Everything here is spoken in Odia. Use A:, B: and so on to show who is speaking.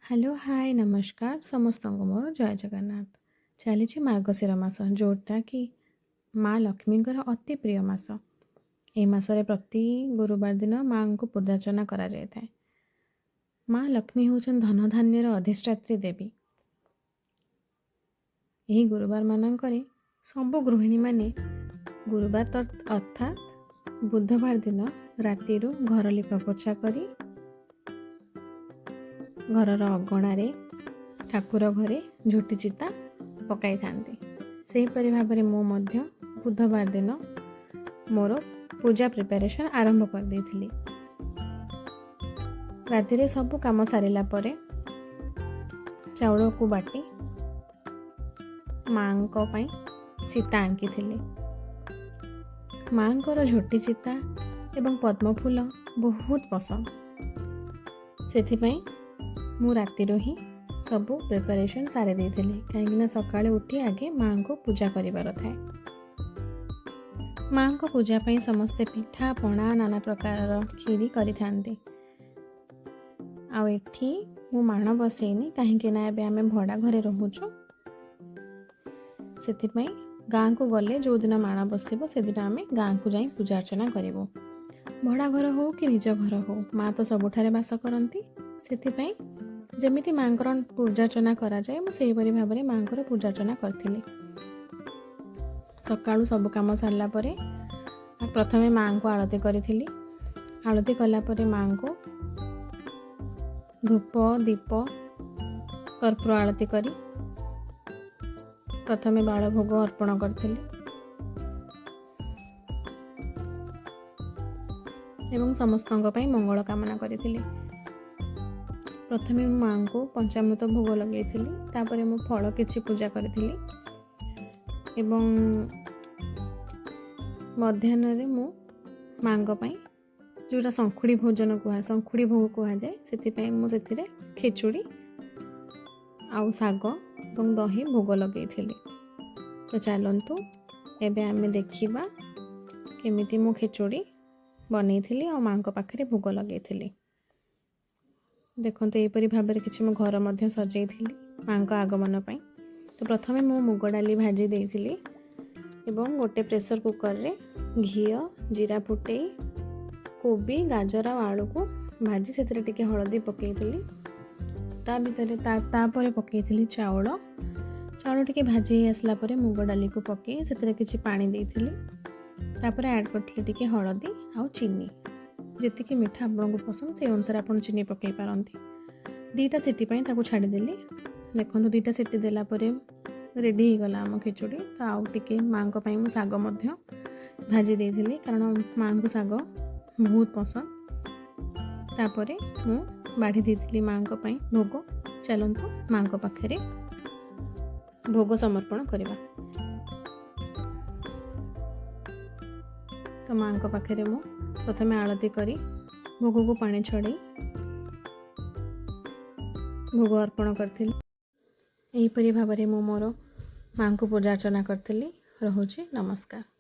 A: ହ୍ୟାଲୋ, ହାଏ, ନମସ୍କାର ସମସ୍ତଙ୍କୁ ମୋର ଜୟ ଜଗନ୍ନାଥ। ଚାଲିଛି ମାର୍ଗଶିର ମାସ, ଯେଉଁଟାକି ମା ଲକ୍ଷ୍ମୀଙ୍କର ଅତି ପ୍ରିୟ ମାସ। ଏହି ମାସରେ ପ୍ରତି ଗୁରୁବାର ଦିନ ମାଆଙ୍କୁ ପୂଜାର୍ଚ୍ଚନା କରାଯାଇଥାଏ। ମା ଲକ୍ଷ୍ମୀ ହେଉଛନ୍ତି ଧନଧାନ୍ୟର ଅଧିଷ୍ଠାତ୍ରୀ ଦେବୀ। ଏହି ଗୁରୁବାର ମାନଙ୍କରେ ସବୁ ଗୃହିଣୀମାନେ ଗୁରୁବାର ଅର୍ଥାତ୍ ବୁଧବାର ଦିନ ରାତିରୁ ଘର ଲିପା ପୋଛା କରି ଘରର ଅଗଣାରେ, ଠାକୁର ଘରେ ଝୋଟି ଚିତା ପକାଇଥାନ୍ତି। ସେହିପରି ଭାବରେ ମୁଁ ମଧ୍ୟ ବୁଧବାର ଦିନ ମୋର ପୂଜା ପ୍ରିପାରେସନ୍ ଆରମ୍ଭ କରିଦେଇଥିଲି। ରାତିରେ ସବୁ କାମ ସାରିଲା ପରେ ଚାଉଳକୁ ବାଟି ମାଆଙ୍କ ପାଇଁ ଚିତା ଆଙ୍କିଥିଲି। ମାଆଙ୍କର ଝୋଟି ଚିତା ଏବଂ ପଦ୍ମଫୁଲ ବହୁତ ପସନ୍ଦ। ସେଥିପାଇଁ ମୁଁ ରାତିରୁ ହିଁ ସବୁ ପ୍ରିପାରେସନ୍ ସାରି ଦେଇଥିଲି, କାହିଁକିନା ସକାଳେ ଉଠି ଆଗେ ମାଆଙ୍କୁ ପୂଜା କରିବାର ଥାଏ। ମାଆଙ୍କ ପୂଜା ପାଇଁ ସମସ୍ତେ ପିଠା ପଣା, ନାନା ପ୍ରକାରର କ୍ଷୀରି କରିଥାନ୍ତି। ଆଉ ଏଠି ମୁଁ ମାଣ ବସେଇନି, କାହିଁକି ନା ଏବେ ଆମେ ଭଡ଼ା ଘରେ ରହୁଛୁ। ସେଥିପାଇଁ ଗାଁକୁ ଗଲେ ଯେଉଁଦିନ ମାଣ ବସିବ, ସେଦିନ ଆମେ ଗାଁକୁ ଯାଇ ପୂଜା ଅର୍ଚ୍ଚନା କରିବୁ। ଭଡ଼ା ଘର ହଉ କି ନିଜ ଘର ହଉ, ମା ତ ସବୁଠାରେ ବାସ କରନ୍ତି। ସେଥିପାଇଁ ଯେମିତି ମାଆଙ୍କର ପୂଜାର୍ଚ୍ଚନା କରାଯାଏ, ମୁଁ ସେହିପରି ଭାବରେ ମାଆଙ୍କର ପୂଜାର୍ଚ୍ଚନା କରିଥିଲି। ସକାଳୁ ସବୁ କାମ ସାରିଲା ପରେ ପ୍ରଥମେ ମାଆଙ୍କୁ ଆଳତି କରିଥିଲି। ଆଳତି କଲା ପରେ ମାଆଙ୍କୁ ଧୂପ, ଦୀପ, କର୍ପୂର ଆଳତି କରି ପ୍ରଥମେ ବାଳଭୋଗ ଅର୍ପଣ କରିଥିଲି ଏବଂ ସମସ୍ତଙ୍କ ପାଇଁ ମଙ୍ଗଳ କାମନା କରିଥିଲି। ପ୍ରଥମେ ମୁଁ ମାଆଙ୍କୁ ପଞ୍ଚାମୃତ ଭୋଗ ଲଗାଇଥିଲି। ତାପରେ ମୁଁ ଫଳ କିଛି ପୂଜା କରିଥିଲି ଏବଂ ମଧ୍ୟାହ୍ନରେ ମୁଁ ମାଆଙ୍କ ପାଇଁ ଯେଉଁଟା ଶଙ୍ଖୁଡ଼ି ଭୋଗ କୁହାଯାଏ, ସେଥିପାଇଁ ମୁଁ ସେଥିରେ ଖେଚୁଡ଼ି ଆଉ ଶାଗ ଏବଂ ଦହି ଭୋଗ ଲଗାଇଥିଲି। ତ ଚାଲନ୍ତୁ, ଏବେ ଆମେ ଦେଖିବା କେମିତି ମୁଁ ଖେଚୁଡ଼ି ବନେଇଥିଲି ଆଉ ମାଆଙ୍କ ପାଖରେ ଭୋଗ ଲଗାଇଥିଲି। ଦେଖନ୍ତୁ, ଏହିପରି ଭାବରେ କିଛି ମୁଁ ଘର ମଧ୍ୟ ସଜେଇଥିଲି ମାଆଙ୍କ ଆଗମନ ପାଇଁ। ତ ପ୍ରଥମେ ମୁଁ ମୁଗ ଡାଲି ଭାଜି ଦେଇଥିଲି ଏବଂ ଗୋଟେ ପ୍ରେସର କୁକରରେ ଘିଅ, ଜିରା ଫୁଟେଇ କୋବି, ଗାଜର ଆଉ ଆଳୁକୁ ଭାଜି ସେଥିରେ ଟିକେ ହଳଦୀ ପକାଇଥିଲି। ତା ଭିତରେ ତାପରେ ପକାଇଥିଲି ଚାଉଳ। ଚାଉଳ ଟିକେ ଭାଜି ହେଇ ଆସିଲା ପରେ ମୁଗ ଡାଲିକୁ ପକାଇ ସେଥିରେ କିଛି ପାଣି ଦେଇଥିଲି। ତାପରେ ଆଡ଼୍ କରିଥିଲି ଟିକେ ହଳଦୀ ଆଉ ଚିନି। ଯେତିକି ମିଠା ଆପଣଙ୍କୁ ପସନ୍ଦ, ସେଇ ଅନୁସାରେ ଆପଣ ଚିନି ପକାଇ ପାରନ୍ତି। 2ଟା ସିଟି ପାଇଁ ତାକୁ ଛାଡ଼ିଦେଲି। ଦେଖନ୍ତୁ, 2ଟା ସିଟି ଦେଲା ପରେ ରେଡ଼ି ହେଇଗଲା ଆମ ଖେଚୁଡ଼ି। ତ ଆଉ ଟିକେ ମାଆଙ୍କ ପାଇଁ ମୁଁ ଶାଗ ମଧ୍ୟ ଭାଜି ଦେଇଥିଲି, କାରଣ ମାଆଙ୍କୁ ଶାଗ ବହୁତ ପସନ୍ଦ। ତାପରେ ମୁଁ ବାଢ଼ି ଦେଇଥିଲି ମାଆଙ୍କ ପାଇଁ ଭୋଗ। ଚାଲନ୍ତୁ, ମାଆଙ୍କ ପାଖରେ ଭୋଗ ସମର୍ପଣ କରିବା। ତ ମାଆଙ୍କ ପାଖରେ ମୁଁ ପ୍ରଥମେ ଆଳତି କରି ଭୋଗକୁ ପାଣି ଛଡ଼େଇ ଭୋଗ ଅର୍ପଣ କରିଥିଲି। ଏହିପରି ଭାବରେ ମୁଁ ମୋର ମାଆଙ୍କୁ ପୂଜା ଅର୍ଚ୍ଚନା କରିଥିଲି। ରହୁଛି, ନମସ୍କାର।